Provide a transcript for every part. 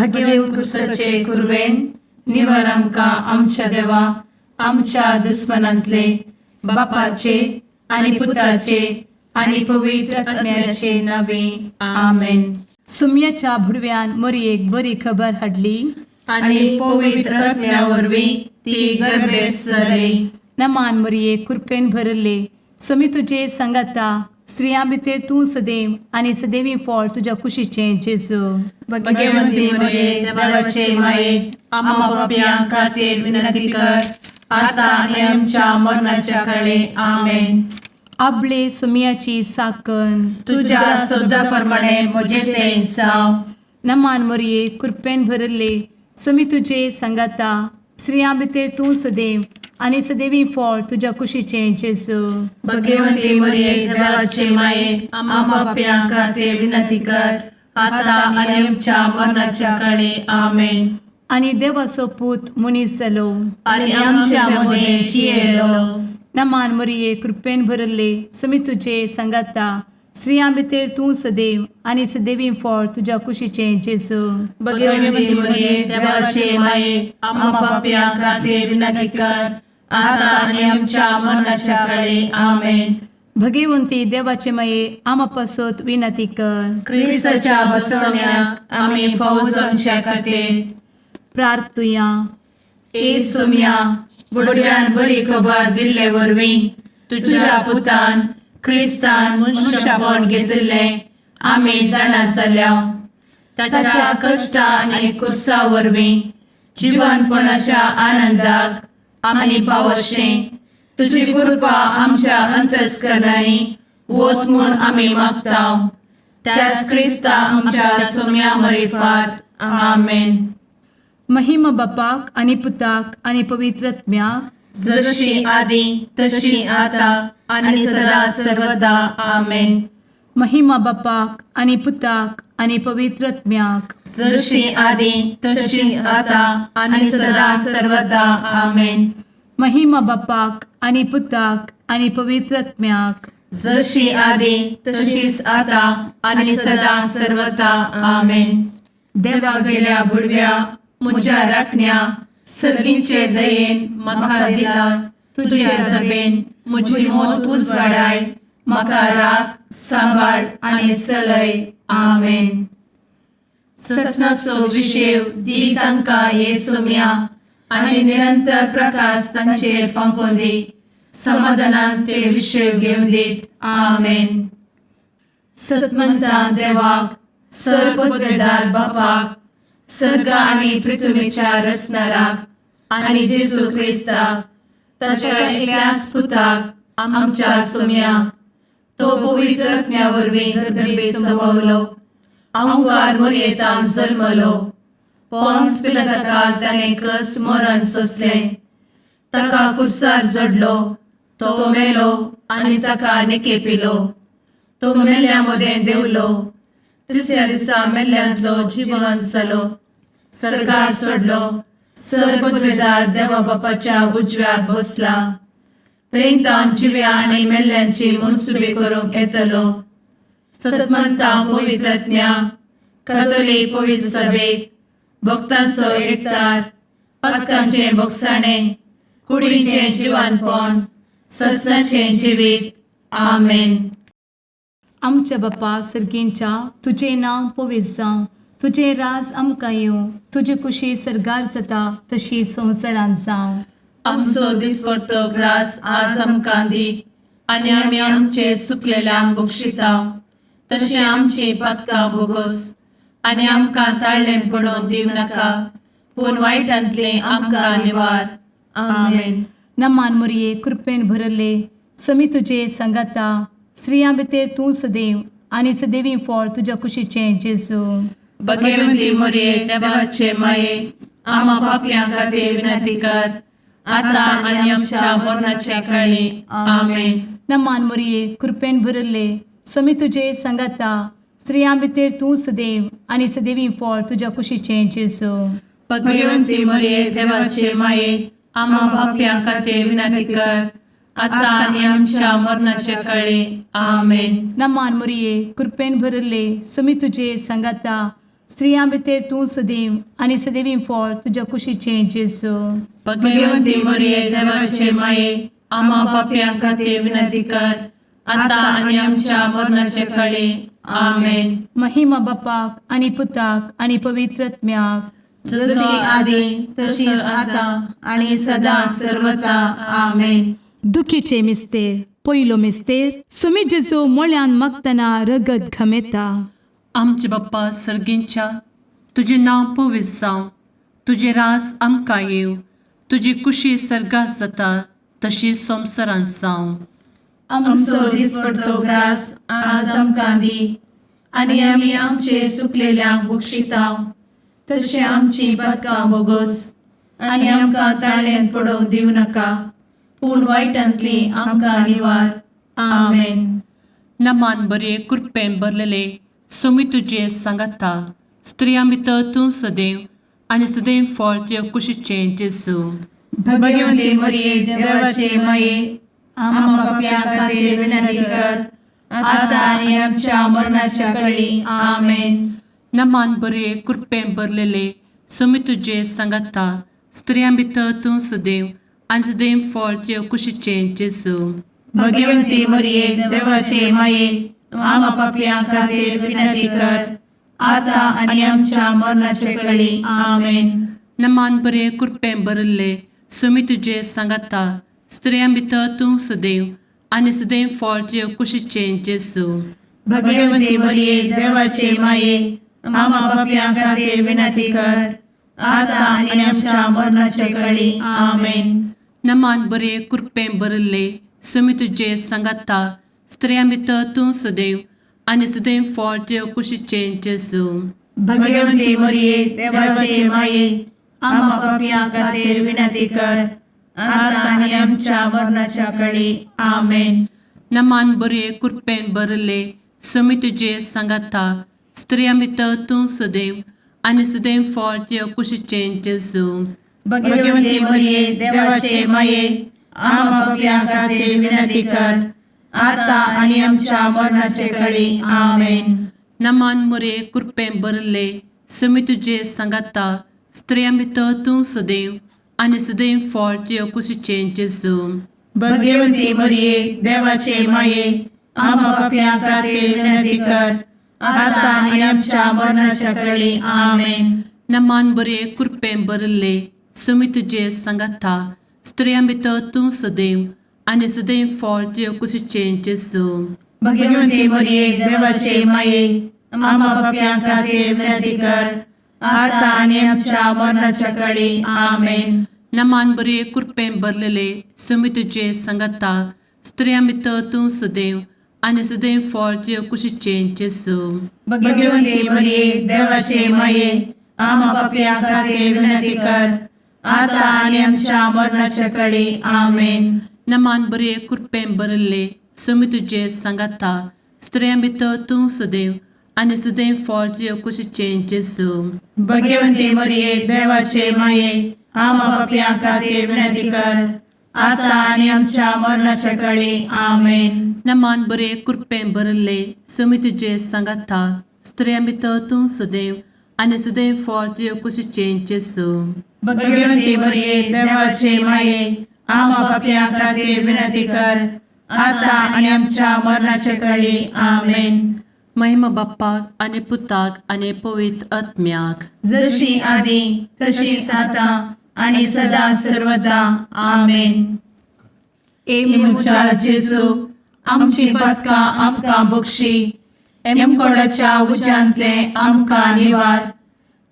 भगेवंत क्रुसाचे कुरवेन निवार आमकां आमच्या देवा आमच्या दुस्मनांतले बापाचे आनी पुताचे आनी पवित्र आत्म्याचे नावे. आमेन. सुम्याच्या भुडव्यान मोरयेक बरी खबर हाडली. आनी पवित्र आत्म्या वरवीं ती गर्भेस्त जाली. नमान मोरये, कृपेन भरले, स्वामी तुजे सांगाता, स्त्रियां भितर तूं सदैव आनी सदैवी फळ तुज्या कुशीचें जेजू. भगवंती मरिये, देवाचे माये, आम्हा पापयां खातीर विनंती कर, आता आनी आमच्या मरणाच्या काळे. आमेन. आबले सुम्याची साकन. तुझ्या शब्दा प्रमाणे म्हजें तें जावं. नमान मोरये, कृपेन भरले, स्वामी तुजे सांगाता, स्त्रियां भितर तूं सदैव आनी सदैवी फळ तुज्या कुशीचें जेजू. भगवंती मरिये, देवाचे माये, आम्हा पापयां खातीर विनंती कर, आता आनी आमच्या मरणाच्या काळे. आमेन. आनी देवाचो पूत मनीस जालो आनी आमच्या मदें जियेलो. नमान मोरये, कृपेन भरले, स्वामी तुजे सांगाता, स्त्रियां भितर तूं सदैव आनी सदैवी फळ तुज्या कुशीचें जेजू. भगवंती मरिये, देवाचे माये, आम्हा पापयां खातीर विनंती कर, आता आनी आमच्या मरणाच्या काळे. आमेन. भगवंती देवाचे माये, आमा पासत विनंती कर. क्रिस्ताच्या बसवण्याक आमी फावो जावच्या खातीर प्रार्थुया. ए सोम्या, बुडव्यान बरी खबर दिल्ले वरवीं तुझ्या पुतान क्रिस्तान मनुष्यपण घेतिल्लें आमी जाणा जाल्या. ताच्या कश्टा आनी कुर्सा वरवीं जिवनपणाच्या आनंदाक आमी पावशें तुजी कृपा आमच्या अंतस्करणांनी वत म्हूण आमी मागता, त्याच क्रिस्ता आमच्या सोम्या मरिफात. आमेन. महिमा बापाक आनी पुताक आनी पवित्र आत्म्याक. जशी आदी तशी आता आणि सदा सर्वदा. आमेन. महिमा बापाक आनी पुताक आनी पवित्र आत्म्याक. जशी आदी तशीच आता आणि सदा सर्वदा. आमेन. महिमा बापाक आनी पुताक आनी पवित्र आत्म्याक. जशी आदी तशीच आता आणि सदा सर्वदा. आमेन. देवा गेल्या बुडव्या म्हज्या राखण्या, सर्गींचे दयेन म्हाका दिला तुझे दबेन म्हजी मोत उजवाडाय, म्हाका राख, सांबाळ आनी चलय. आमेन. ससनाचो विशेव दी तांकां ये सोम्या आनी निरंतर प्रकाश तांचेर फांकोवन दी, समाधानान ते विशेव घेवन दीत. आमेन. सतमंता देवाक, सर पदवेदार बापाक, सर्ग आनी पृथ्वीच्या रचणाराक आनी जेजू क्रिस्ताक ताच्या एकल्याच पुताक आमच्या सोम्याक, तो पवित्र आत्म्या वरवीं गर्भे संभवलो, अंकार मोरयेतान जल्मलो, पोन्स पिलाताकाल ताणें कस मरण सोंसलें, ताका कुर्सार जडलो, तो मेलो आनी ताका निकेपिलो, तो मेल्ल्या मदें देंवलो, तिसऱ्या दिसा मेल्ल्यांतलो जिवन जालो, सर्गार सोडलो, सर पदवेदार देवा बापाच्या उजव्याक बसला, थंय तावन जिव्या आनी मेल्ल्यांची मनसुबी करूंक येतलो. सतमंता पवित्रज्ञा कातोलीक पवित्र सभेक, भक्तांचो एकतार, पातकांचें भोगसाणें, कुडीचें जिवानपण, ससनाचें जिवीत. आमेन. आमच्या बापा सर्गींच्या, तुजें नांव पवित्र जावं, तुजें राज आमकां येवं, तुजी कुशी सर्गार जाता तशी संवसारांत जावं. आमचो दिसपडतो ग्रास आज आमकां दी आनी आमी आमचे चुकलेल्यांक बक्षिता तशें आमची पातकां भोगोस आनी आमकां ताळ्ळें पडोवन दिवं नाका, पूण वायटांतलें आमकां निवार. आमेन. नमान मोरये, कृपेन भरले, समी तुजे सांगाता, स्त्रियां भितर तूं सदैव आनी सदैवी फळ तुज्या कुशीचें जेजू. भगवंती मोरये, देवाचे माये, आम्हा पापयां खातीर विनंती कर, आता आनी आमच्या मरणाच्या काळी. आमेन. नमान मोरये, कृपेन भरले, समी तुजे सांगाता, स्त्रियां भितर तूं सदैव आनी सदैवी फळ तुज्या कुशीचें जेजू. भगवंती मोरये, देवाचे माये, आम्हा पापयां खातीर विनंती कर, आता आनी आमच्या मरणाच्या काळी. आमेन. नमान मोरये, कृपेन भरले, समी तुजे सांगाता, स्त्रियां भितर तूं सदैव आनी सदैवी फळ तुज्या कुशीचें जेजू. भगवंती मरिये, देवाचे माये, आम्हा पापयां खातीर विनंती कर, आतां आनी आमच्या मरणाचे कळी. आमेन. महिमा बापाक आनी पुताक आनी पवित्र आत्म्याक. जशी आदी तशीच आतां आनी सदां सर्वता. आमेन. दुखीचे मिस्तेर. पयलो मिस्तेर, सुमी जेजू मोळ्यान मागतना रगत घमेता. आमचे बाप्पा सर्गींच्या, तुजें नांव पवित्र जावं, तुजें रास आमकां येवं, तुजी कुशी सर्गात जाता तशी संवसारांत जावं. आमचो दिसपडतो ग्रास आज आमकां दी आनी आमी आमचे सुकलेल्यांक बक्षिता तशें आमची पातकां बोगोस आनी आमकां ताळ्यांत पडोवंक दिवं नाका, पूण वायटांतली आमकां निवार. आमेन. नमान बरे, कृपेन भरलेले, सोमी तुजे सांगाता, स्त्रियां भितर तूं सदैव आनी सदैव फळ तुज्या कुशीचें जेजू. भगवंती मरिये, देवाचे माये, आम्हा पापयां खातीर विनंती कर, आतां आनी आमच्या मरणाच्या कळी. आमेन. नमान बरे, कृपेन भरलेले, सोमी तुजे सांगाता, स्त्रियां भितर तूं सदैव आनी सदैव फळ तुज्या कुशीचें जेजू. भगवंती मरिये, देवाचे माये, आम्हा पापयां खातीर विनंती कर, आतां आनी आमच्या मरणाच्या कळी. आमेन. नमान बरे, कृपेन भरिल्ले, सोमी तुजे सांगाता, स्त्रियां भितर तूं सदैव आनी सदैव फळ तुज्या कुशीचें जेजू. भगवंती मरिये, देवाचे माये, आम्हा पापयां खातीर विनंती कर, आतां आनी आमच्या मरणाच्या कळी. आमेन. नमान बरे, कृपेन भरिल्ले, सोमी तुजे सांगाता, स्त्रियां भितर तूं सदैव आनी सदैव फळ तुज्या कुशीचें जेजू. भगवंती मरिये, देवाचे माये, आम्हा पापयां खातीर विनंती कर, आतां आनी आमच्या मरणाच्या कळी. आमेन. नमान बरे, कृपेन भरिल्ले, सोमी तुजे सांगाता, स्त्रियां भितर तूं सदैव आनी सदैव फळ तुज्या कुशीचें जेजू. भगवंती मरिये, देवाचे माये, आम्हा पापयां खातीर विनंती कर, आतां आनी आमच्या मरणाचे कळी. आमेन. नमान मरे, कृपेन भरिल्ले, सोमी तुजे सांगाता, स्त्रियां भितर तूं सदैव आनी सदैव फळ तुज्या कुशीचें जेजू. भगवंती मरिये, देवाचे माये, आम्हा पापयां खातीर विनंती कर, आतां आनी आमच्या मरणाच्या कळी. आमेन. नमान बरे, कृपेन भरिल्ले, सोमी तुजे सांगाता, स्त्रियां भितर तूं सदैव आनी सदैव फळ तुज्या कुशीचें जेजू. भगवंती मरिये, देवाचे माये, आम्हा पापयां खातीर विनंती कर, आतां आनी आमच्या मरणाच्या कळी. आमेन. नमान बरे, कृपेन भरलेले, सोमी तुजे सांगाता, स्त्रियां भितर तूं सदैव आनी सदैव फळ तुज्या कुशीचें जेजू. भगवंती मरिये, देवाचे माये, आम्हा पापयां खातीर विनंती कर, आतां आनी आमच्या मरणाच्या कळी. आमेन. नमान बरे, कृपेन भरिल्ले, सोमी तुजे सांगाता, स्त्रियां भितर तूं सदैव आनी सदैव फळ तुज्या कुशीचें जेजू. भगवंती मरिये, देवाचे माये, आम्हा पापयां खातीर विनंती कर, आतां आनी आमच्या मरणाच्या कळी. आमेन. नमान बरे, कृपेन भरिल्ले, सोमी तुजे सांगाता, स्त्रियां भितर तूं सदैव आनी सदैव फळ तुज्या कुशीचें जेजू. भगवंती मरिये, देवाचे माये, आम्हा पापयां खातीर विनंती कर, आतां आनी आमच्या मरणाच्या कळी. आमेन. महिमा बाप्पाक आनी पुताक आनी पवित्र आत्म्याक. जशी आदी तशीच आतां आनी सदां सर्वदा. आमेन. ए म्हज्या जेजू, आमची पातकां आमकां बक्षी, एमकोडाच्या उज्यांतले आमकां निवार,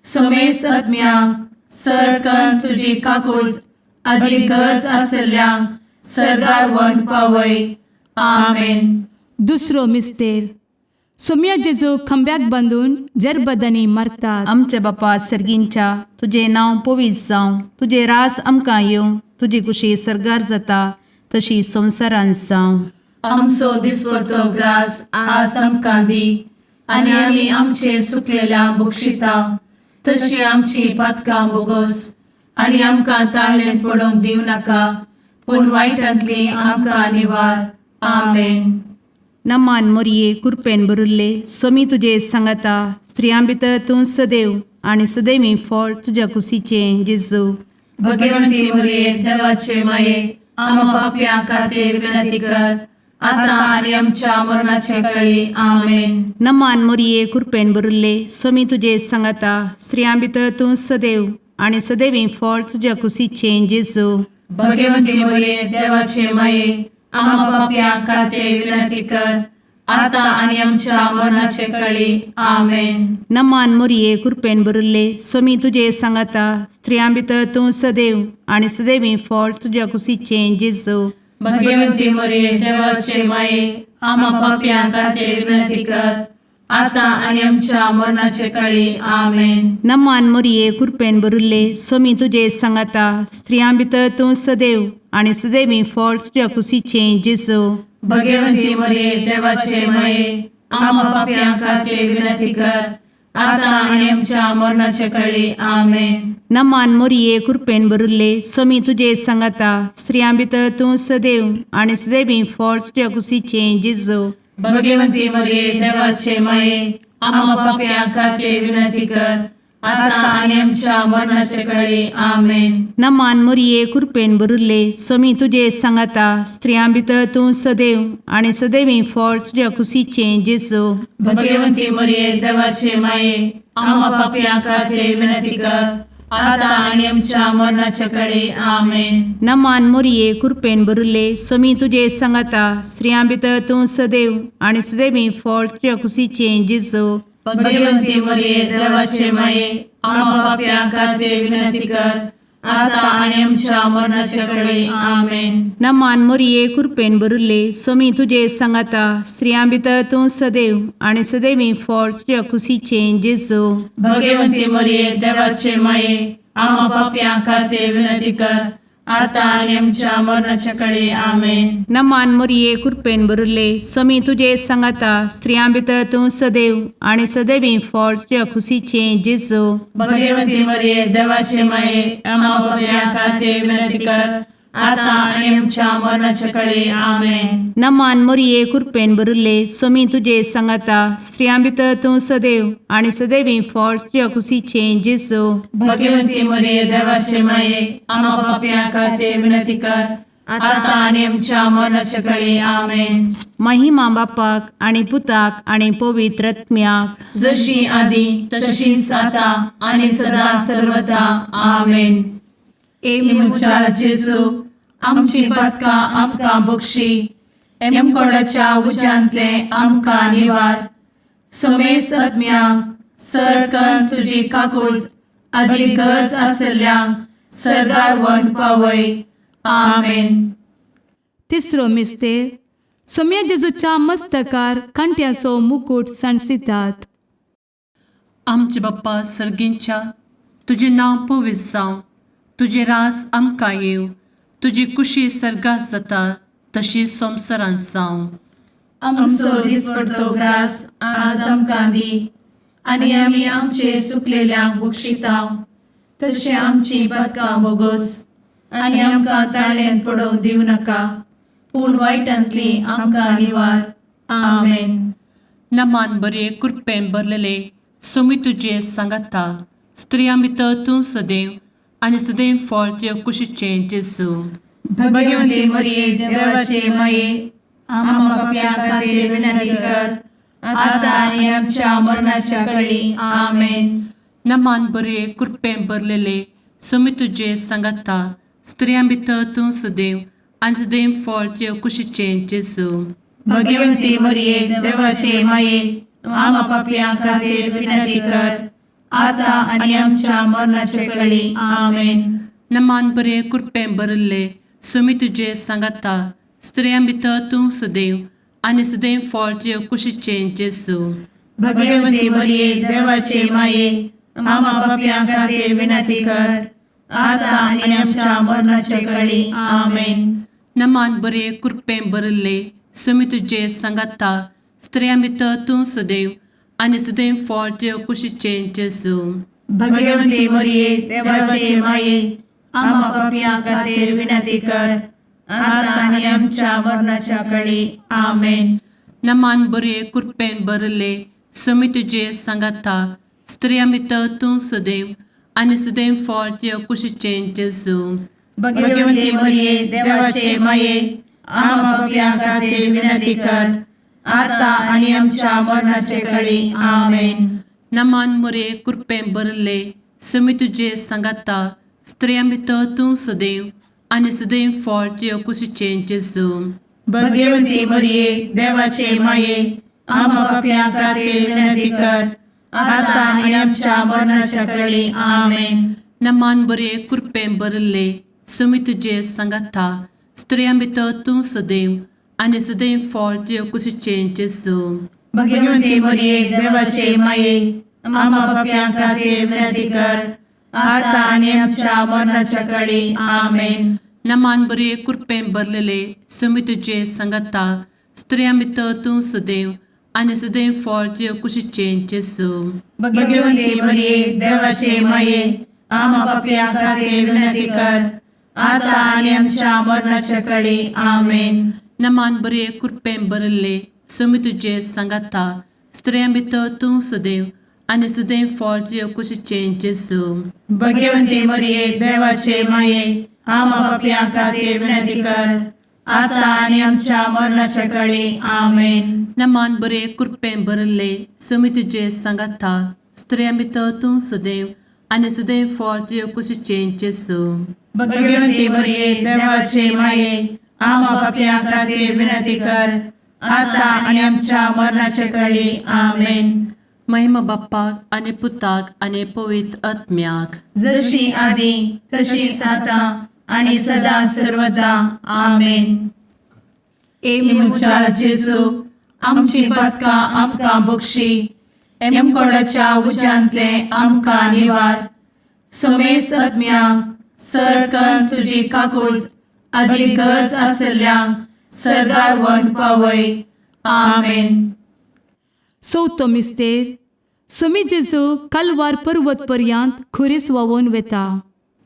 समेस्त आत्म्यांक सरकन तुजी काकूळ आदी गरज आसल्ल्यांक सर्गार व्हरून पावय. आमेन. दुसरो मिस्तेर, सोम्या जेजू खांब्याक बांदून जरबदांनी मारतात. आमच्या बापा सर्गींच्या, तुजें नांव पवित्र जावं, तुजें रास आमकां येवं, तुजी कुशी सर्गार जाता तशी संवसारांत जावं. आमचो दिसपडतो ग्रास आज आमकां दी आनी आमी आमचे सुकलेल्या बक्षिता तशी आमची पातकां बोगोस आनी आमकां ताळ्ळें पडोवंक दिवं नाका, पूण वायटांतली आमकां निवार. आमेन. नमान मोरये कुरपेन बरुल्ले सोमी तुजे सांगाता स्त्रियां भितर तूं सदैव आनी सदैवी फळ तुज्या कुशीचें जेजू. भगवंती मरिये देवाचे माये, आम्हा पाप्यां खातीर विनंती कर, आता आनी आमच्या मरणाचे कळी. आमेन. नमान मोरये कुरपेन बरुल्ले सोमी तुजे सांगाता स्त्रियां भितर तूं सदैव आनी सदैवी फळ तुज्या कुशीचें जेजू. भगवंती मरिये देवाचे माये, आम्हा पाप्यां खातीर विनंती कर, आता आनी आमच्या मरणाचे कळी. आमेन. नमान मोरये कुरपेन बरुल्ले सोमी तुजे सांगाता स्त्रियां भितर तूं सदैव आनी सदैवी फळ तुज्या कुशीचें जेजू. भगवंती मरिये देवाचे माये, आम्हा पाप्यां खातीर विनंती कर, आता आनी आमच्या मरणाचे कळी. आमेन. नमान मोरये कुरपेन बरुल्ले सोमी तुजे सांगाता स्त्रियां भितर तूं सदैव आनी सदैवी फळ तुज्या कुशीचें जेजू. भगवंती मरिये देवाचे माये, आम्हा पाप्यां खातीर विनंती कर, आता आनी आमच्या मरणाचे कळी. आमेन. नमान मोरये कुरपेन बरुल्ले सोमी तुजे सांगाता स्त्रियां भितर तूं सदैव आनी सदैवी फळ तुज्या कुशीचें जेजू. भगवंती मरिये देवाचे माये, आम्हा पाप्यां खातीर विनंती कर, आता आनी आमच्या मरणाचे कळी. आमेन. नमान मोरये कुरपेन बरुल्ले सोमी तुजे सांगाता स्त्रियां भितर तूं सदैव आनी सदैवी फळ तुज्या कुशीचें जेजू. भगवंती मरिये देवाचे माये, आम्हा पाप्यां खातीर विनंती कर, आता आनी आमच्या मरणाचे कळी. आमेन. नमान मोरये कुरपेन बरुल्ले सोमी तुजे सांगाता स्त्रियां भितर तूं सदैव आनी सदैवी फळ तुज्या कुशीचें जेजू. भगवंती मरिये देवाचे माये, आम्हा पाप्यां खातीर विनंती कर, आता आनी आमच्या मरणाचे कळी. आमेन. नमान मोरये कुरपेन बरुल्ले सोमी तुजे सांगाता स्त्रियां भितर तूं सदैव आनी सदैवी फळ तुज्या कुशीचें जेजू. भगवंती मरिये देवाचे माये, आम्हा पाप्यां खातीर विनंती कर, आता आनी आमच्या मरणाचे कळी. आमेन. नमान मोरये कुरपेन बरुल्ले सोमी तुजे सांगाता स्त्रियां भितर तूं सदैव आनी सदैवी फळ तुज्या कुशीचें जेजू. भगवंती मरिये देवाचे माये, आम्हा पाप्यां खातीर विनंती कर, आता आनी आमच्या मरणाचे कळी. आमेन. नमान मोरये कुरपेन बरुल्ले सोमी तुजे सांगाता स्त्रियां भितर तूं सदैव आनी सदैवी फळ तुज्या कुशीचें जेजू. भगवंती मरिये देवाचे माये, आम्हा पाप्यां खातीर विनंती कर, आता आनी आमच्या मरणाचे कळी. आमेन. महिमा बापाक आनी पुताक आनी पवित्र आत्म्याक, जशी आदी तशीच आता आनी सदा सर्वता. आमेन. ए म्हज्या जेजू, आमची पातकां आमकां बक्षी, एमकोडाच्या उज्यांतले आमकां निवार, समेस्त आत्म्यांक सरकन तुजी काकूट आदी गरज आसल्ल्यांक सरगार व्हरून पावय. आमेन. तिसरो मिस्तेर सोम्या जेजूच्या मस्तकार कांट्याचो मुकूट सांडसितात. आमचे बाप्पा सर्गींच्या, तुजें नांव पवित्र जावं, तुजें राज आमकां येवं, तुजी कुशी सर्गात जाता तशी संवसारांत जावं. आमचो दिसपडतो ग्रास आज आमकां दी, आनी आमी आमचे सुकलेल्यांक बक्षितांव, तशें आमची पातकां बोगोस, आनी आमकां ताळ्यान पडोवंक दिवं नाका, पूण वायटांतली आमकां निवार. आमेन. नमान बरे कृपेन भरलेले सोमी तुजे सांगाता, स्त्रियां भितर तूं सदैव आनी सदैव फळ तुज्या कुशीचें जेजू. भगवंती मरिये देवाचे माये, आम्हा पापयां खातीर विनंती कर, आता आनी आमच्या मरणाच्या कळी. आमेन. नमान बरे कृपेन भरलेले सोमी तुजे सांगाता, स्त्रियां भितर तूं सदैव आनी सदैव फळ तुज्या कुशीचें जेजू. भगवंती मरिये देवाचे माये, आम्हा पापयां खातीर विनंती कर, आता आनी आमच्या मरणाच्या कळी. आमेन. नमान बरे कृपेन भरिल्ले सोमी तुजे सांगाता, स्त्रियां भितर तूं सदैव आनी सदैव फळ तुज्या कुशीचें जेजू. भगवंती मरिये देवाचे माये, आम्हा पापयां खातीर विनंती कर, आता आनी आमच्या मरणाच्या कळी. आमेन. नमान बरे कृपेन भरिल्ले सोमी तुजे सांगाता, स्त्रियां भितर तूं सदैव आनी सदैव फळ तुज्या कुशीचें जेजू. भगवंती मरिये देवाचे माये, आम्हा पापयां खातीर विनंती कर, आता आनी आमच्या मरणाच्या कळी. आमेन. नमान बरये कृपेन भरले समी तुजे सांगाता स्त्रिया भितर तूं सदैव आनी सदैव फळ तुज्या कुशीचें जेजू. भगवती मरिये, देवाचे माये, आम्हा पापयां खातीर विनंती कर, आता आनी आमच्या मरणाचे कळी. आमेन. नमान मरये कृपेन भरले समी तुजे सांगाता स्त्रिया भितर तूं सदैव आनी सदैव फळ तुज्या कुशीचें जेजू. भगवती मरिये, देवाचे माये, आम्हा पापयां खातीर विनंती कर, आता आनी आमच्या मरणाच्या कळी. आमेन. नमान बरे कृपेन भरले समी तुजे सांगाता स्त्रियां भितर तूं सदैव आनी सदैव फळ तुज्या कुशीचें जेजू. भगवती मरिये, देवाचे माये, आम्हा पापयां खातीर विनंती कर, आता आनी आमच्या मरणाच्या कळी. आमेन. नमान बरे कृपेन भरलेले समी तुजे सांगाता स्त्रियां भितर तूं सदैव आनी सदैव फळ तुज्या कुशीचें जेजू. भगवती मरिये, देवाचे माये, आम्हा पापयां खातीर विनंती कर, आता आनी आमच्या मरणाच्या कळी. आमेन. नमान बरे कृपेन भरले समी तुजे सांगाता स्त्रियां भितर तूं सदैव आनी सदैव फळ तुज्या कुशीचें जेजू. भगवती मरिये, देवाचे माये, आम्हा पापयां खातीर विनंती कर, आता आनी आमच्या मरणाच्या कळी. आमेन. नमान बरे कृपेन भरले समी तुजे सांगाता स्त्रियां भितर तूं सदैव आनी सदैव फळ तुज्या कुशीचें जेजू. भगवती मरिये, देवाचे माये, आम्हा पापयां खातीर विनंती कर, आता आनी आमच्या मरणाच्या कळी. आमेन. महिमा बाप्पाक आनी पुताक आनी पवित्र आत्म्याक. जशी आदी तशीच आता आणि सदा सर्वदा. आमेन. ए म्हज्या जेजू, आमची पातकां आमकां बक्षी, एमकोडाच्या उज्यांतले आमकां निवार, समेस्त आत्म्यांक सरकन तुजी काकूट आदी गरज आसल्ल्यांक सर्गार व्हरून पावय. आमेन. चवथो मिस्तेर. सोमी जेजू कालवार पर्वत पर्यंत खुरीस व्हांवून वता.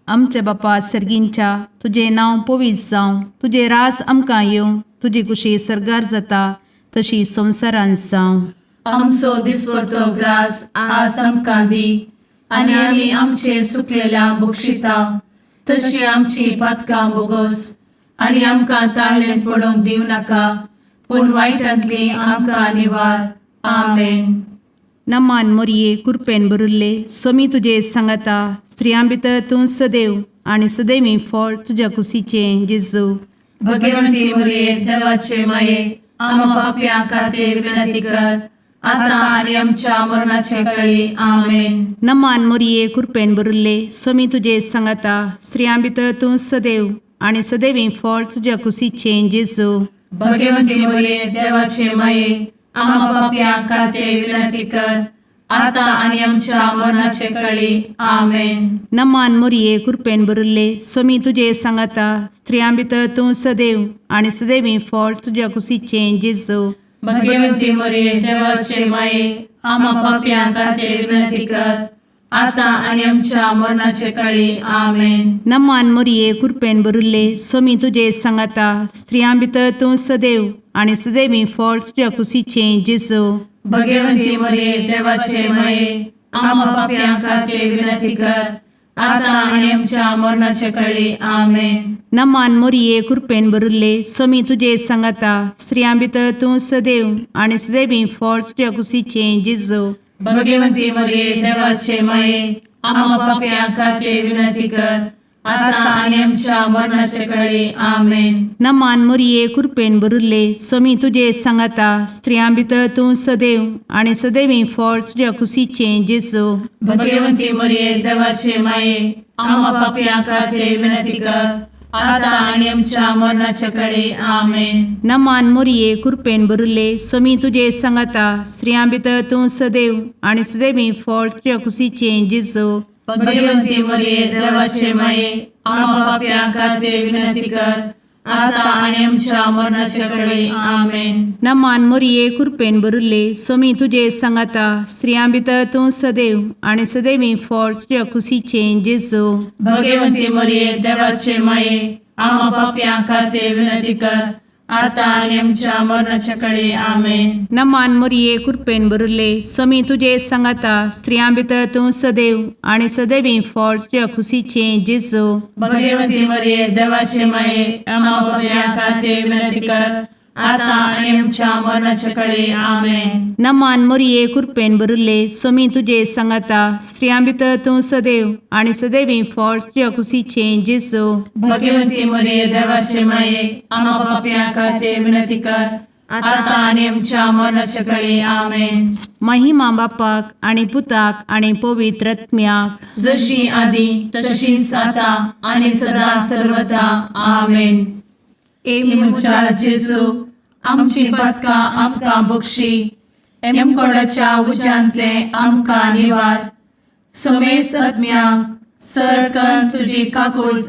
आमच्या बापा सर्गींच्या, तुजें नांव पवित्र जावं, तुजें रास आमकां येवं, तुजी कुशी सर्गार जाता तशी संवसारांत जावं. आमचो दिसपडतो ग्रास आज आमकां दी आनी आमी आमचे सुकलेल्या बक्षिता तशी आमची पातकां बोगोस आनी आमकां ताळणेन पडोवंक दिवं नाका पूण वायटांतली आमकां निवार. आमेन. नमान मोरये, कुरपेन भरिल्ले, सोमी तुजे सांगाता, स्त्रियां भितर तूं सदैव आनी सदैवी फळ तुज्या कुशीचें जेजू. भगवंती मरिये, देवाचे माये, आम्हा पापयां खातीर विनंती कर, आता आनी आमच्या मरणाचे कळी. आमेन. नमान मोरये, कुरपेन भरिल्ले, सोमी तुजे सांगाता, स्त्रियां भितर तूं सदैव आनी सदैवी फळ तुज्या कुशीचें जेजू. भगवंती मरिये, देवाचे माये, आम्हा पापयां खातीर विनंती कर, आता आनी आमच्या मरणाचे कळी. आमेन. नमान मोरये, कुरपेन भरिल्ले, सोमी तुजे सांगाता, स्त्रियां भितर तूं सदैव आनी सदैवी फळ तुज्या कुशीचें जेजू. भगवंती मरिये, देवाचे माये, आम्हा पापयां खातीर विनंती कर, आता आनी आमच्या मरणाचे कळी. आमेन. नमान मोरये, कुरपेन भरिल्ले, सोमी तुजे सांगाता, स्त्रियां भितर तूं सदैव आनी सदैवी फळ तुज्या कुशीचें जेजू. भगवंती मरिये, देवाचे माये, आम्हा पापयां खातीर विनंती कर, आता आनी आमच्या मरणाचे कळी. आमेन. नमान मोरये, कुरपेन भरिल्ले, सोमी तुजे सांगाता, स्त्रियां भितर तूं सदैव आनी सदैवी फळ तुज्या कुशीचें जेजू. भगवंती मरिये, देवाचे माये, आम्हा पापयां खातीर विनंती कर, आता आनी आमच्या मरणाचे कळी. आमेन. नमान मोरये, कुरपेन भरिल्ले, सोमी तुजे सांगाता, स्त्रियां भितर तूं सदैव आनी सदैवी फळ तुज्या कुशीचें जेजू. भगवंती मरिये, देवाचे माये, आम्हा पापयां खातीर विनंती कर, आता आनी आमच्या मरणाचे कळी. आमेन. नमान मोरये, कुरपेन भरिल्ले, सोमी तुजे सांगाता, स्त्रियां भितर तूं सदैव आनी सदैवी फळ तुज्या कुशीचें जेजू. भगवंती मरिये, देवाचे माये, आम्हा पापयां खातीर विनंती कर, आता आनी आमच्या मरणाचे कळी. आमेन. नमान मोरये, कुरपेन भरिल्ले, सोमी तुजे सांगाता, स्त्रियां भितर तूं सदैव आनी सदैवी फळ तुज्या कुशीचें जेजू. भगवंती मरिये, देवाचे माये, आम्हा पापयां खातीर विनंती कर, आतां आनी आमच्या मरणाच्या कडे आमेन. नमान मोरये कृपेन भरिल्ले, स्वामी तुजे सांगाता, स्त्रियां भितर तूं सदैव आनी सदैवी फळ तुज्या खुशीचें जेजू. भगवती मरिये, देवाचे माये, आम्हा पापयां खातीर विनंती कर, आतां आनी आमच्या मरणाच्या कडे आमेन. नमान मोरये कृपेन भरिल्ले, स्वामी तुजे सांगाता, स्त्रियां भितर तूं सदैव आनी सदैवी फळ तुज्या खुशीचें जेजू. भगवती मरिये, देवाचे माये, आम्हा पापयां खातीर विनंती कर, आतां आनी आमच्या मरणाच्या कडे आमेन. महिमा बापाक आनी पुताक आनी पवित्र आत्म्याक. जशी आदी तशीच आता आणि सदा सर्वदा आमेन. ए म्हज्या जेजू, आमची पदकां आमकां बक्षी, एमकोडाच्या उज्यांतले आमकां निवार, समेस्त आत्म्यांक सरकन तुजी काकूट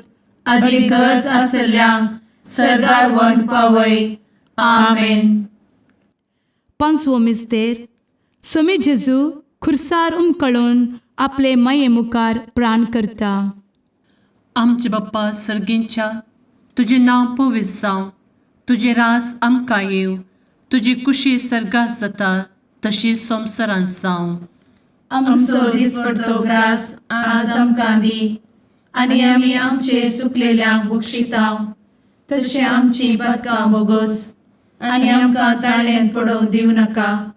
आदी गरज आसल्ल्यांक सर्गार व्हरून पावय. आमेन. पांचवो मिस्तेर. स्वामी जेजू खुर्सार उमकळून आपले माये मुखार प्राण करता. आमचे बाप्पा सर्गींच्या, तुजें नांव पवित्र जावं, तुजें रास आमकां येवं, तुजी कुशी सर्गात जाता तशी संवसारांत जावं. आमचो दिसपडतो ग्रास आज आमकां दी आनी आमी आमचे सुकलेल्यांक बक्षितांव, तशें आमची पदकां बोगोस आनी आमकां ताळ्यांत पडोवंक दिवं नाका,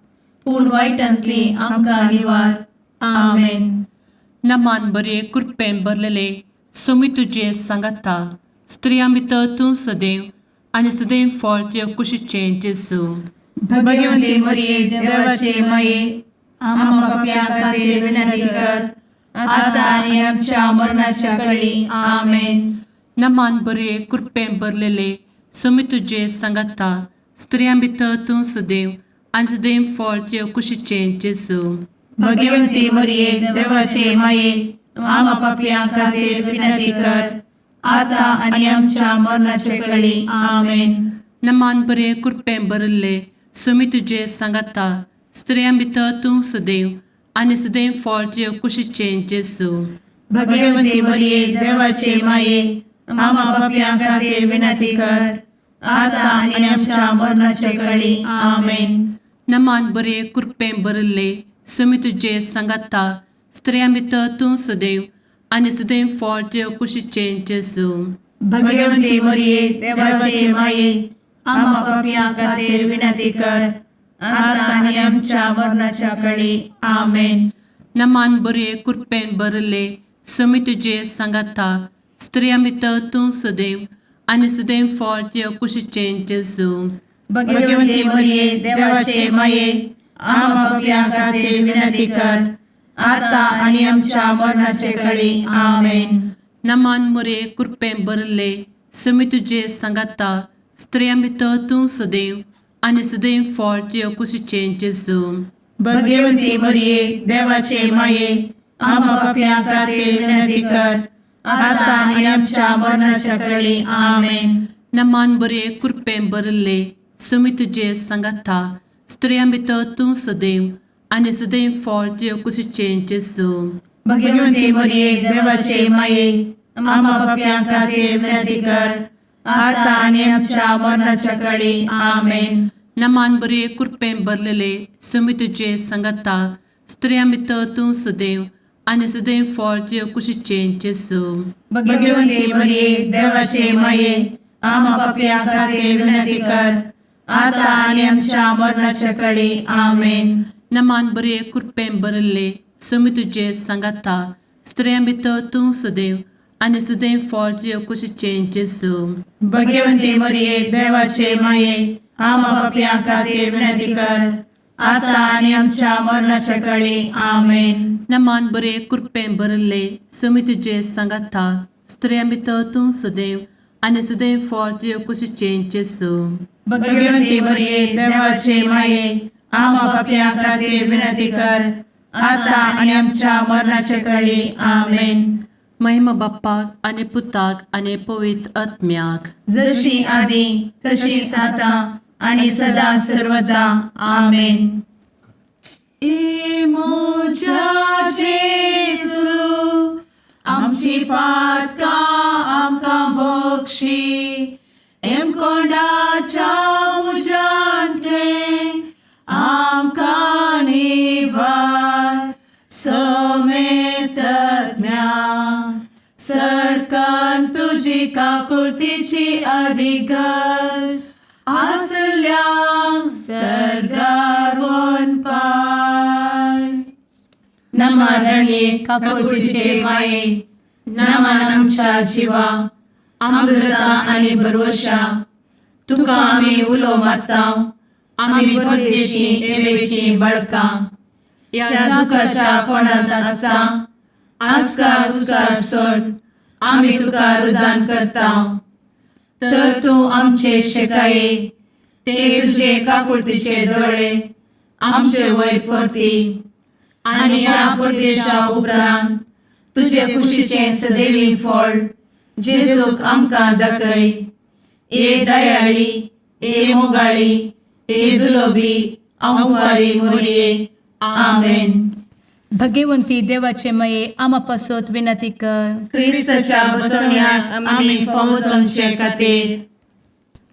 पूण वायटांतली आमकां निवार. आमेन. नमान बरे कृपेन भरलेले, सोमी तुजे सांगाता, स्त्रियां भितर तूं सदैव आनी सदैव फळ तुज्या कुशीचें जेजू. भगवती मरिये, देवाचे माये, आम्हा पापयां खातीर विनंती कर, आता आनी आमच्या मरणाच्या कळी. आमेन. नमान बरे कृपेन भरलेले, सोमी तुजे सांगाता, स्त्रियां भितर तूं सदैव आनी सदैव फळ तुज्या कुशीचें जेजू. भगवती मरिये, देवाचे माये, आम्हा पापयां खातीर विनंती कर, आता आनी आमच्या मरणाच्या कळी. आमेन. नमान बरे कृपेन भरिल्ले, सुमी तुजे सांगाता, स्त्रियां भितर तूं सदैव आनी सदैव फळ तुज्या कुशीचें जेजू. भगवती मरिये, देवाचे माये, आम्हा पापयां खातीर विनंती कर, आता आनी आमच्या मरणाच्या कळी. आमेन. नमान बरे कृपेन भरिल्ले, सुमी तुजे सांगाता, स्त्रियां भितर तूं सदैव आनी सदैव फळ तुज्या कुशीचें जेजू. भगवती मरिये, देवाचे माये, आम्हा पापयां खातीर विनंती कर, आता आनी आमच्या मरणाच्या कळी. आमेन. नमान बरे कृपेन भरिल्ले, सुमी तुजे सांगाता, स्त्रियां भितर तूं सदैव आनी सदैव फळ तुज्या कुशीचें जेजू. भगवती मरिये, देवाचे माये, आम्हा पापयां खातीर विनंती कर, आता आनी आमच्या मरणाचे कळी. आमेन. नमान मोरे कृपेन भरिल्ले, सुमी तुजे सांगाता, स्त्रियां भितर तूं सदैव आनी सदैव फळ तुज्या कुशीचें जेजू. भगवती मरिये, देवाचे माये, आम्हा पापयां खातीर विनंती कर, आता आनी आमच्या मरणाच्या कळी. आमेन. नमान बरे कृपेन भरिल्ले, सुमी तुजे सांगाता, स्त्रियां भितर तूं सदैव आनी सदैव फळ तुज्या कुशीचें जेजू. भगवती मरिये, देवाचे माये, आम्हा पापयां खातीर विनंती कर, आता आनी आमच्या मरणाच्या कळी. आमेन. नमान बरे कृपेन भरलेले, सुमी तुजे सांगाता, स्त्रियां भितर तूं सदैव आनी सदैव फळ तुज्या कुशीचें जेजू. भगवती मरिये, देवाचे माये, आम्हा पापयां खातीर विनंती कर, आता आनी आमच्या मरणाच्या कळी. आमेन. नमान बरे कृपेन भरिल्ले, सुमी तुजे सांगाता, स्त्रियां भितर तूं सदैव आनी सदैव फळ तुज्या कुशीचें जेजू. भगवती मरिये, देवाचे माये, आम्हा पापयां खातीर विनंती कर, आता आनी आमच्या मरणाच्या कळी. आमेन. नमान बरे कृपेन भरिल्ले, सुमी तुजे सांगाता, स्त्रियां भितर तूं सदैव आनी सदैव फळ तुज्या कुशीचें जेजू. भगवती मरिये, देवाचे माये, आम्हा पापयां खातीर विनंती कर, आता आनी आमच्या मरणाच्या कळी. आमेन. महिमा बाप्पाक आनी पुताक आनी पवित्र आत्म्याक. जशी आदी तशीच आता आणि सदा सर्वदा. आमेन. ए म्हज्या जेजू, आमची पातकां आमकां बक्षी, एमकोंडाच्या तुजी काकुळतीची अधिक गरज आसल्यांक सर्गार पाय. नमरणये काकुळतीचे माये, नमन आमच्या जिवा, अमृता आनी भरवशा. तुका आमी उलो मारता, आमी परदेशी एवेची बळकां ह्या दुखाच्या कोणांत आसता. आस्कार उस्कार सोड आमी तुका रुदान करता, तर तूं आमचे शेकाये ते तुजे काकुळतीचे दोळे आमचे वयर परती आनी ह्या परदेशा उपरांत तुजे कुशीचें सदैवी फळ जेजूक आमकां दाखय. ए दयाळी, ए मोगाळी, ए दुलोबी आंवारी मोरये. आमेन. भगवंती देवाचे मये, आमा पासत विनंती कर. क्रिस्ताच्या बसवण्याक आमी फावो जावचे खातीर.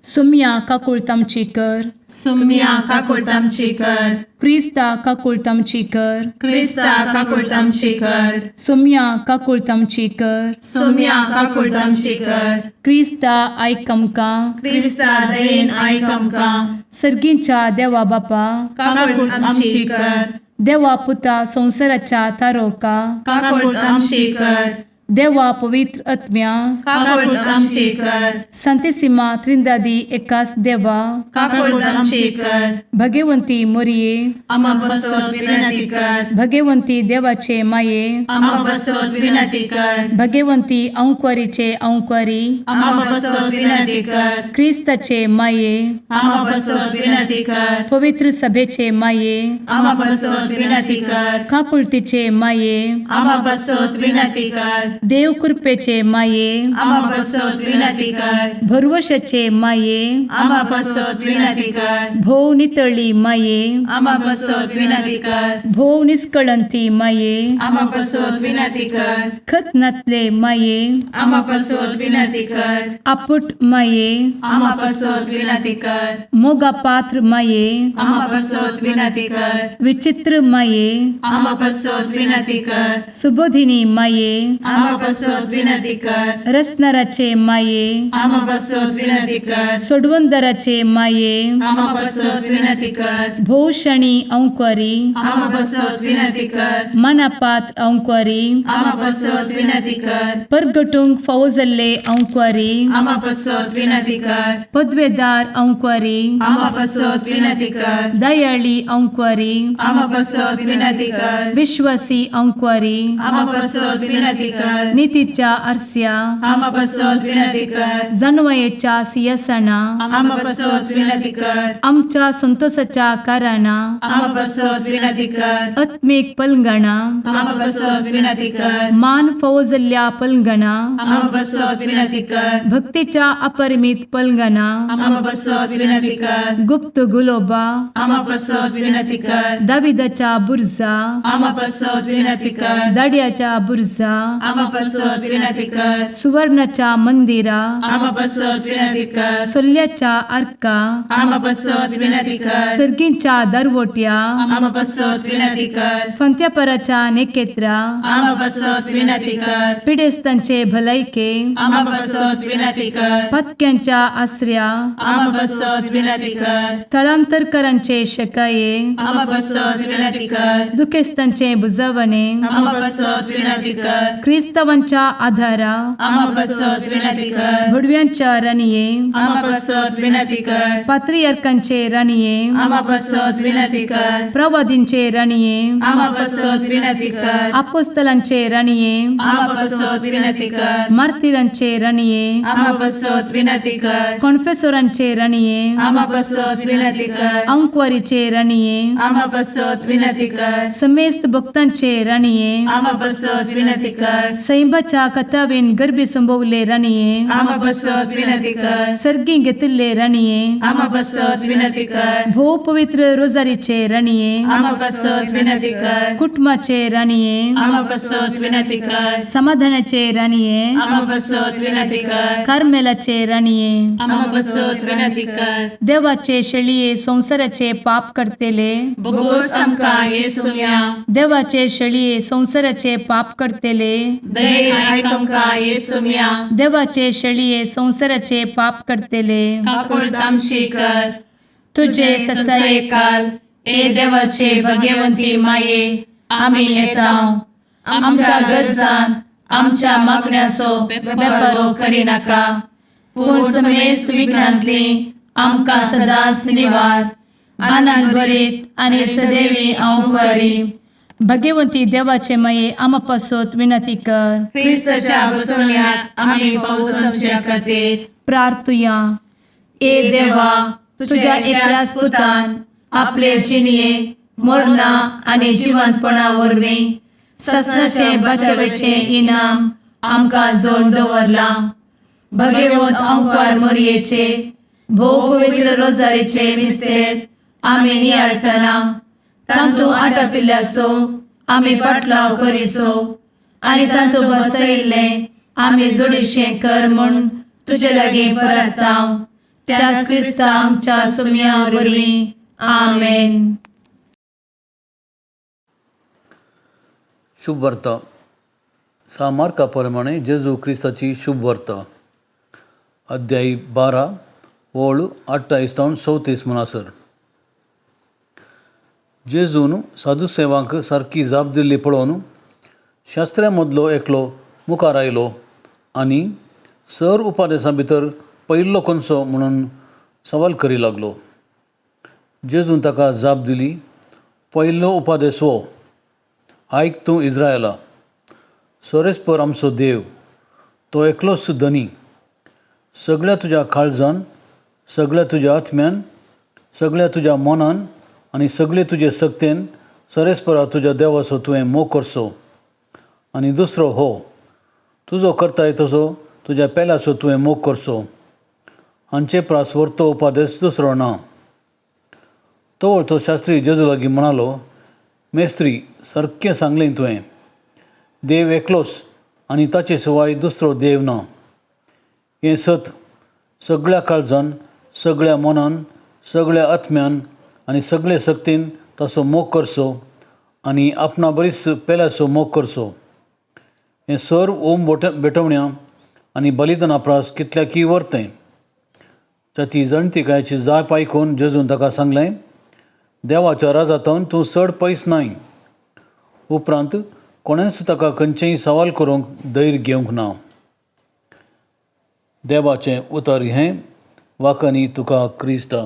सुम्या काकुळत आमची कर. सुम्या काकुळट आमची कर. क्रिस्ता काकुळत आमची कर. क्रिस्ता काकुळट आमची कर. सुम्या काकुळत आमची कर. सुम्या काकुळट आमची कर. क्रिस्ता आयक आमकां. क्रिस्ता दयेन आयक आमकां. सर्गींच्या देवा बापा, काकुळट आमची कर. देवा पुता संवसाराच्या तारोका, काकुळट आमची कर. देवा पवित्र आत्म्या, काकुळट आमची कर. संतेसिमा त्रिंदादी एकास देवा, काकुळट आमची कर. भगवंती मोरये, आमा पासत विनंती कर. भगवंती देवाचे माये, आमा पासत विनंती कर. भगवंती अंक्वारीचे अंक्वारी, आमा पासत विनंती कर. क्रिस्ताचे माये, आमा पासत विनंती कर. पवित्र सभेचे माये, आमा पासत विनंती कर. काकुळतीचे माये, आमा पासत विनंती कर. देव कृपेचे माये, आमा पासत विनंती कर. भरवशाचे माये, आमा पासत विनंती कर. भोव नितळी माये, आमा पासत विनंती कर. भोव निस्कळंती माये, आमा पासत विनंती कर. खत नातले माये, आमा पासत विनंती कर. आपुट माये, आमा पासत विनंती कर. मोगा पात्र माये, आमा पासत विनंती कर. विचित्र माये, आमा पासत विनंती कर. सुबोधिनी माये, आमा पासत विनंती कर. रसनाराचे माये, आमा पासत विनंती कर. सोडवणदाराचे माये, आमा पासत विनंती कर. भोवशणी अंक्वारी, आमा पासत विनंती कर. मनापात्र अंक्वारी, आमा पासत विनंती कर. परगटूंक फावो जाल्ले अंक्वारी, आमा पासत विनंती कर. पदवेदार अंक्वारी, आमा पासत विनंती कर. दयाळी अंक्वारी, आमा पासत विनंती कर. विश्वासी अंक्वारी, आमा पासत विनंती कर. नितीच्या आरस्या, आमा पासत विनंती कर. जानवयेच्या सियासना, आमा पासत विनंती कर. आमच्या संतोषाच्या कारणा, आमा पासत विनंती कर. आत्मीक पलंगणा, आमा पासत विनंती कर. मान फावो जाल्ल्या पलंगणा, आमा पासत विनंती कर. भक्तीच्या अपरिमित पलंगणा, आमा पासत विनंती कर. गुप्त गुलोबा, आमा पासत विनंती कर. दाविदाच्या बुर्जा, आमा पासत विनंती कर. दाड्याच्या बुर्जा, आमा पासत विनंती कर. सुवर्णाच्या मंदिरा, आमा पासत विनंती कर. सोल्ल्याच्या आर्का, आमा पासत विनंती कर. सर्गींच्या दरवट्या, आमा पासत विनंती कर. फंत्यापराच्या नेकेत्रा, आमा पासत विनंती कर. पिडेस्तांचे भलायके, आमा पासत विनंती कर. पातक्यांच्या आसऱ्या, आमा पासत विनंती कर. थळांतरकरांचे शकाये, आमा पासत विनंती कर. दुखेस्तांचे बुजवणे, आमा पासत विनंती कर. क्रिस्तावांच्या आधारा, आमा पासत विनंती कर. भुडव्यांच्या राणये, आमा पासत विनंती कर. पात्रियार्कांचे राणये, आमा पासत विनंती कर. प्रवादींचे राणये, आमा पासत विनंती कर. आपोस्तलांचे राणये, आमा पासत विनंती कर. मार्तिरांचे राणये, आमा पासत विनंती कर. कॉन्फेसोरांचे राणये, आमा पासत विनंती कर. अंक्वारीचे राणये, आमा पासत विनंती कर. समेस्त भक्तांचे राणये, आमा पासत विनंती कर. सैंबाच्या कथावेन गर्भी संभवले राणये, आमा पासत विनंती कर. सर्गी घेतिल्ले राणये, आमा पासत विनंती कर. भोव पवित्र रोजारीचे राणये, आमा पासत विनंती कर. कुटुंबाचे राणये, आमा पासत विनंती कर. समाधानाचे राणये, आमा पासत विनंती कर. कार्मेलाचे राणये, आमा पासत विनंती कर. देवाचे शेळये संवसाराचे पाप करतेले, बोगोस आमकां येसुम्या. देवाचे शेळये संवसाराचे पाप करतेले, दयेन आयक आमकां येसुम्या. देवाचे शेळये संवसाराचे पाप करतले, काकुळट आमची कर. तुजे तुजे ससायेकाल ए देवाचे भगवंती माये, आमी येता. आमच्या गरजान आमच्या मागण्याचो बेपारो करिनाका, पूण समेस्त विघ्नांतली आमकां सदांच निवार. आनंद भरीत आनी सदैवी हांव बरी. भगवंती देवाचे माये, आमा पासत विनंती कर. क्रिस्ताच्या बसवण्यात आमी पावसाच्या खातीर. प्रार्थुया. ए देवा, तुझ्या एकल्याच पुतान आपले जिणये मरणा आनी जिवंतपणा वरवीं ससनाचे बचावेचे इनाम आमकां जोड दवरलां. भगवंत अंकार मोरयेचे भोव पवित्र रोजारीचे मिस्तेर आमी नियाळटना तांतू आटापिल्ल्यासो आमी पाटलाव करिसो आनी तांतू बसयिल्लें आमी जोडीशें कर म्हूण तुजे लागीं परताव, त्याच क्रिस्ता आमच्या सुम्या वरवीं. आमेन. शुभ वार्ता सा मार्का प्रमाणे जेजू क्रिस्ताची शुभ वार्ता, अध्याय 12 ओळ 28 तावन 34 म्हणसर. जेजून साधू सेवांक सारकी जाप दिल्ली पळोवन शास्त्र्या मदलो एकलो मुखार आयलो आनी सर उपादेसां भितर पयल्लो कोनसो म्हणून सवाल करी लागलो. जेजून ताका जाप दिली, पयलो उपादेस हो, आयक तूं इज्रायला, सरेस्पर आमचो देव तो एकलोच धनी. सगळ्या तुज्या काळजान, सगळ्या तुज्या आत्म्यान, सगळ्या तुज्या मनान आनी सगळे तुजे सक्तेन सरेस्परा तुज्या देवाचो तुवें मोग करचो. आनी दुसरो हो, तुजो करताय तसो तुज्या पेल्याचो तुवें मोग करचो. हांचे प्रास व्हरतो उपादेस दुसरो ना. तो तो शास्त्री जेजू लागीं म्हणालो, मेस्त्री, सारकें सांगलें तुवें, देव एकलोच आनी ताचे शिवाय दुसरो देव ना. हें सत सगळ्या काळजान, सगळ्या मनान, सगळ्या आत्म्यान आनी सगळे सक्तीन ताचो मोग करचो आनी आपणा बरीच पेल्याचो मोग करचो. हें सर्व ओम भेटवण्या आनी बलिदाना प्रास कितल्याकी व्हरतें. ताची जाणतिकायेची जाप आयकून जेजून ताका सांगलें, देवाच्या राजांतून तूं चड पयस नाय. उपरांत कोणेंच ताका खंयचेंय सवाल करूंक धैर्य घेवंक ना. देवाचें उतर हें. वाकनी तुका क्रिस्ता.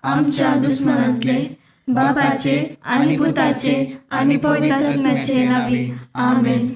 आमच्या दुस्मनांतले बापाचे आनी पुताचे आनी पवित्र आत्म्याचे नांवी. आमेन.